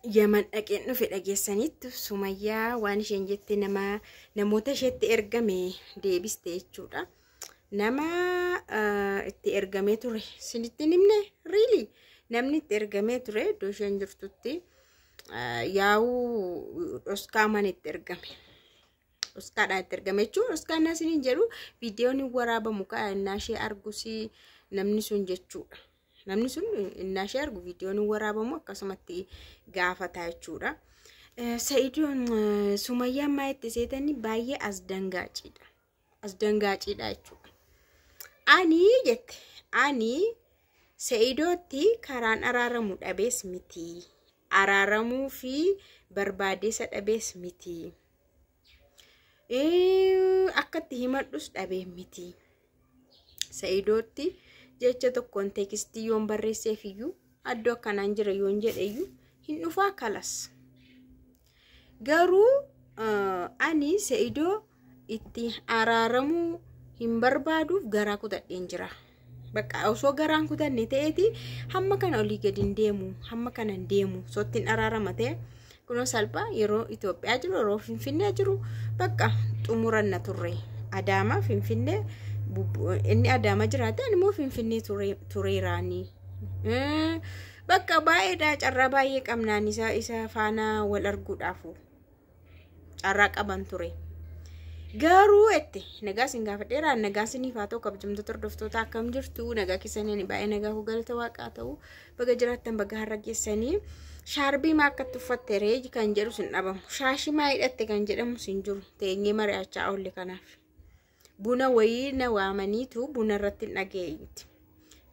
Yaman dhaqeen dhufe dhageessanitti Sumayyaa waan isheen jette nama namoota isheetti ergame deebiste jechuudha. Nama itti ergamee ture isinitti hin himne, really, namni itti ergamee ture iddoo isheen jirtutti yaa'uu dhoskaa mana itti ergame. Dhoskaadhaan itti ergame jechuun dhoskaan isiniin jedhu viidiyoon hin waraabamu ka'a innaa ishee argus namni sun jechuudha. Namni sun innaa ishee argu viidiyoon hin waraabamu, akkasumatti gaafata jechuudha. Sa'idoon Sumayyaan maa itti seetanii baay'ee as dangaaciidha. As dangaaciidha jechuudha. Ani jette, ani Sa'idootti karaan araaramu dhabees miti. Araaramuu fi barbaadeessa dhabees miti. Akka itti himadhus dhabee miti. Sa'idootti jecha tokkoon text yoon barreesseef iyyuu, addoo akkanaan jira yoon jedhe iyyuu, hin dhufaa kalas. Garuu ani Sa'idoo itti araaramuu hin barbaaduuf garaa kutadheen jira. Bakka osoo garaan kutanne ta'eeti hamma kana olii gadi hin deemu, hamma kana hin deemu, sottiin araarama ta'e kunoo salphaa yeroo Itoophiyaa jiru, yeroo Finfinnee jiru bakka xumuranna turre. Adaamaa Finfinnee, inni Adaama jiraate, ani immoo Finfinnee tureeraanii. Bakka baay'eedha, carraa baay'ee qabnaan isa faana wal arguudhaafu carraa qaban ture. Garuu itti nagaa isin gaafadheera, nagaa isiniif haa ta'u. Kabajamtoota hordoftoota, akkam jirtu? Nagaa keessanii? Baay'ee nagaa koo, galata Waaqaa ta'u. Baga jiraattan, baga har'a geessanii. Shaarbii maa akkatti uffatte ree kan jedhu sin dhabamu, shaashii maa hidhatte kan jedhamu sin jiru. Teenyee mari'achaa oolle. Kanaaf buna wayii na waamaniitu buna irratti hin dhageeyyuti.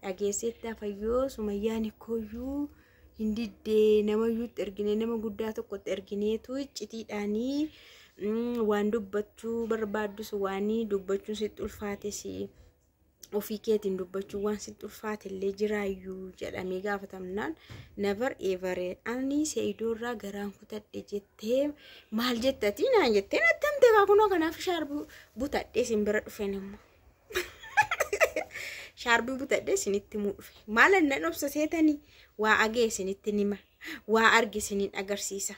Dhageesseetti afayyoo Sumayyaan ikkooyyuu hin diddee, namayyuutti erginee, nama guddaa tokkotti ergineetu iccitiidhaanii waan dubbachuu barbaaddus, waan dubbachuun sitti ulfaates, ofii keetiin dubbachuu waan sitti ulfaate illee jiraayyuu jedhamee gaafatamnaan, "Never ever, ani Se'idoo irraa garaan kutadhe" jettee, "Maal jettati?" naan jettee natti himte kaa. Kunoo kanaaf shaarbii butadhee isin bira dhufen immoo. Shaarbii butadhee isinitti himuu dhufe. Maal annan obsa seetanii? Waa agee isinitti nima, waa arge isiniin agarsiisa.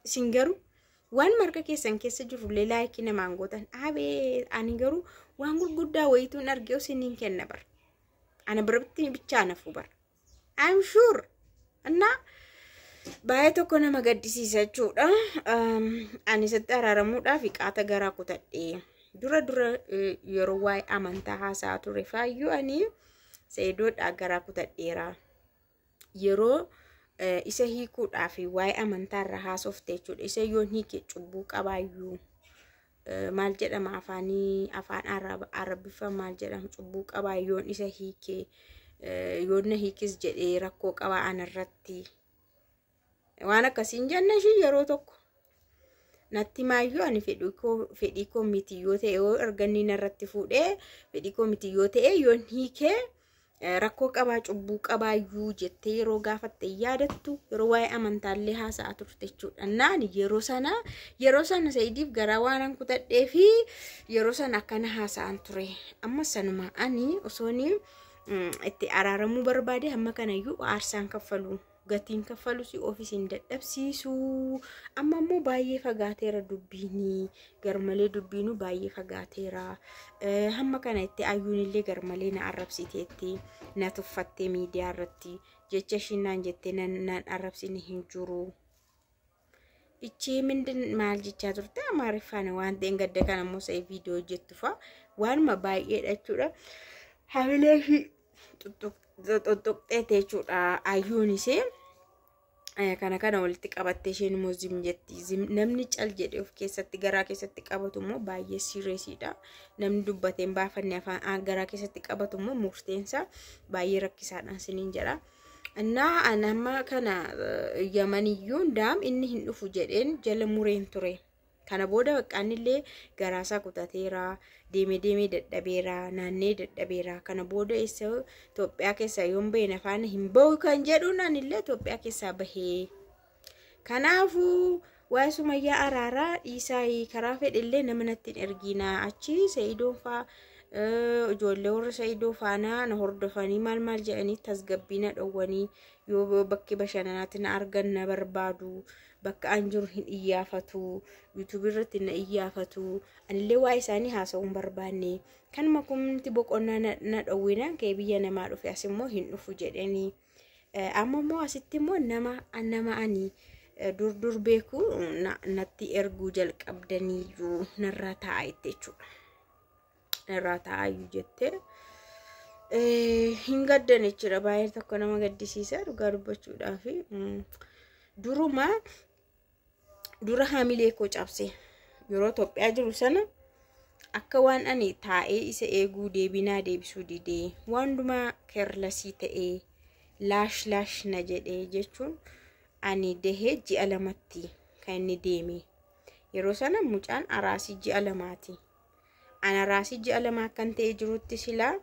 Isin garuu waan marga keessan keessa jirullee like namaan gootan. Abee, ani garuu waan gurguddaa wayituun argee isiniin kenna bar. Ana biratti bichaa nafu bar. I'm sure. Innaa baay'ee tokko nama gaddisiisa jechuudha. Ani isatti araaramuudhaaf qaata garaa kutadhee. Dura dura yeroo waa'ee amantaa haasa'aa ture faayyuu ani Sa'idoodhaa garaa kutadheera. Yeroo isa hiikuudhaaf waa'ee amantaa irra haasofte jechuudha. Isa yoon hiike cubbuu qabaayyuu, maal jedhama, afaanii afaan Arabiffaa maal jedhama, cubbuu qabaa yoon isa hiike, yoon na hiikis jedhee rakkoo qabaa anarratti. Waan akkasiin jenne ishii yeroo tokko. Natti maayyuu ani fedhii koo miti yoo ta'e, yoo erganni narratti fuudhee fedhii koo miti yoo ta'e, yoon hiikee rakkoo qabaa, cubbuu qabaayyuu jettee yeroo gaafatte yaadattu, yeroo waa'ee amantaallee haasa'aa turte jechuudha. Naan yeroo sana Sa'idiif garaa waan kutadhee fi yeroo sana akkana haasa'an ture. Amma sanuma ani osoon itti araaramuu barbaade hamma kanayyuu aarsaan kaffalu, gatiin kaffalus ofiis hin dadhabsiisu. Amma immoo baay'ee fagaateera dubbiini, garmalee dubbiinu baay'ee fagaateera. Hamma kana itti ayyuun illee garmalee na arrabsiteetti, na tuffattee miidiyaa irratti jecha ishiin naan jettee naan arrabsine hin jiru. Ichi mindin maal jechaa turte Amaariffaan waan ta'een gadda kana immoo sa'ee viidiyoo hojjettu fa'a waanuma baay'eedha jechuudha. Hamilee ishii xoxoqxeete jechuudha ayyuun ishee. Kana walitti qabattee isheen immoo zim jetti. Namni cal jedhee of keessatti garaa keessatti qabatu immoo baay'ee seriousiidha. Namni dubbatee hin baafanne afaan garaa keessatti qabatu immoo murteensa baay'ee rakkisaadha isiniin jedha. Innaa ani amma kana Yamaniyyuu daam inni hin dhufu jedheen jala mureen ture. Kana booda baqqaan illee garaasaa kutateera, deemee deemee dadhabeera, naannee dadhabeera. Kana booda eessa Itoophiyaa keessaa yoon bahe na faana hin bahu kan jedhu naan illee Itoophiyaa keessaa bahee. Kanaafuu waa'ee Sumayyaa araaraa dhiisaa, karaa fedhe illee nama natti hin erginaa, achi Sa'idoon faa Ijoollee warra Sa'idoo faana na hordofanii maal maal jedhanii tasgabbii na dhowwanii, yoo bakki bashannanaatti na argan na barbaadu, bakka an jiru hin iyyaafatu, yuutuubii irratti na iyyaafatu, anillee waa isaanii haasa'uu hin barbaanne. Kanuma kumti boqonnaa na dhowwinaan ka'ee biyya namaa dhufe, as immoo hin dhufu jedhanii. Amma immoo asitti immoo nama ani dur dur beeku natti erguu jalqabdaniiyyuu narraa taa'aa itti jechuudha. Narraa taa'aayyuu jettee hin gaddan jechuudha. Baay'ee tokko nama gaddisiisa dhugaa dubbachuudhaaf. Duruma dura hamilee koo cabse, yeroo Itoophiyaa jiru sana akka waan ani taa'ee isa eeguu deebinaa deebisuu didee, waan hundumaa careless ta'ee laash laash na jedhee jechuun, ani dahee ji'a 2tti kan inni deeme. Yeroo sana mucaan araasii ji'a 2ti. An araasii ji'a 2 akkan ta'e jirutti silaa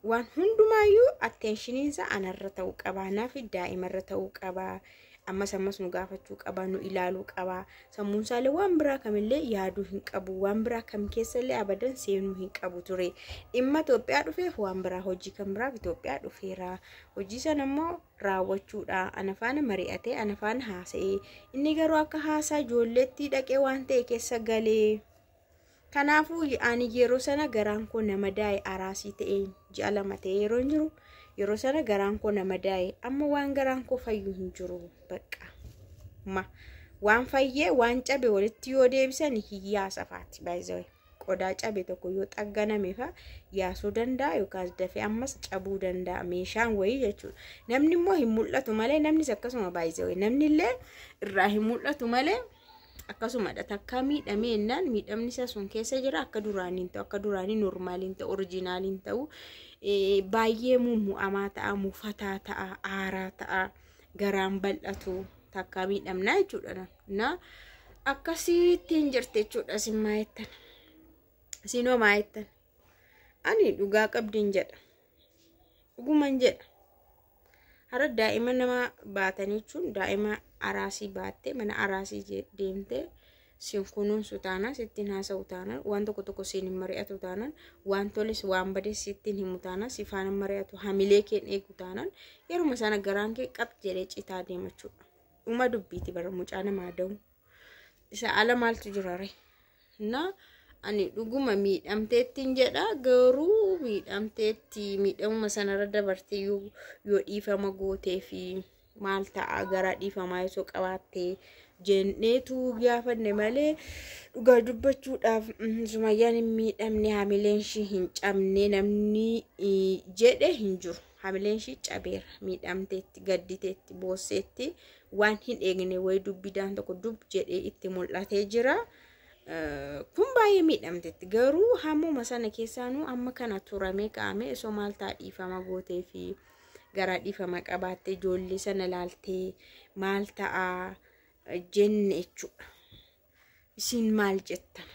waan hundumaayyuu attentioniinsa anarra ta'uu qaba. Anaaf daa'imarra ta'uu qaba. Ammas ammas nu gaafachuu qaba, nu ilaaluu qaba. Sammuun isaallee waan biraa kamillee yaaduu hin qabu. Waan biraa kam keessallee abadan seenuu hin qabu ture. Dhimma Itoophiyaa dhufeef waan biraa, hojii kan biraaf Itoophiyaa dhufeera. Hojii sana immoo raawwachuudha. Ana faana mari'atee, ana faana haasa'ee. Inni garuu akka haasaa ijoolleetti dhaqee waan ta'e keessa galee. Kanaafuu ani yeroo sana garaan koo nama daa'e, araasii ta'ee ji'a 2 ta'e yeroo hin jiru, yeroo sana garaan koo nama daa'e. Amma waan garaan koo fayyu hin jiru, bakka ma waan fayyee waan cabe walitti yoo deebisan hiyyaa safaati baay'ee. Qodaa cabe tokko yoo xagganame fa yaasuu danda'a yookaas dafee ammas cabuu danda'a meeshaan wayii jechuudha. Namni immoo hin mul'atu malee namnis akkasuma baay'ee, namni illee irraa hin mul'atu malee akkasumadha. Takka miidhamee jennaan miidhamni isaa sun keessa jira, akka duraanii hin ta'u, akka duraanii normal hin ta'u, original hin ta'u, baay'ee mummu'amaa ta'a, mufataa ta'a, aaraa ta'a, garaan bal'atu takka miidhamnaa jechuudha. Na akkasittiin jirti jechuudha. Isin maa jettan? Isinoo maa jettan? Ani dhugaa qabdiin jedha, dhuguman jedha. Hara daa'ima nama baatanii jechuun, daa'ima araasii baattee mana araasii deemtee siin kunuunsu taanaan, sittiin haasa'u taanaan, waan tokko tokko siin hin mari'atu taanaan, waan toles waan bades sittiin himu taanaan, si faana mari'atu, hamilee keen eegu taanaan, yeruma sana garaan kee qab jedhee citaa deema jechuudha. Dhuma dubbiiti bara mucaa namaa da'u. Isa ala maaltu jira ree? Na ani dhuguma miidhamteettiin jedha, garuu miidhamteetti miidhamuma sanarra dabartee yoo dhiifama gootee fi maal ta'a, gara dhiifamaa osoo qabaattee jenneetu gaafanne malee, dhugaa dubbachuudhaaf Sumayyaan hin miidhamne, hamileen ishii hin cabne namni jedhe hin jiru. Hamileen ishii cabeera, miidhamteetti, gadditeetti, boosseetti, waan hin eegne wayii dubbidaan tokko dub jedhee itti mul'atee jira. Kun baay'ee miidhamteetti, garuu hammuma sana keessaanuu amma kana turamee kaa'amee osoo maal ta'a, dhiifama gootee fi garaa dhiifama qabaattee ijoollee sana laaltee maal ta'a jenne jechuudha. Isin maal jettan?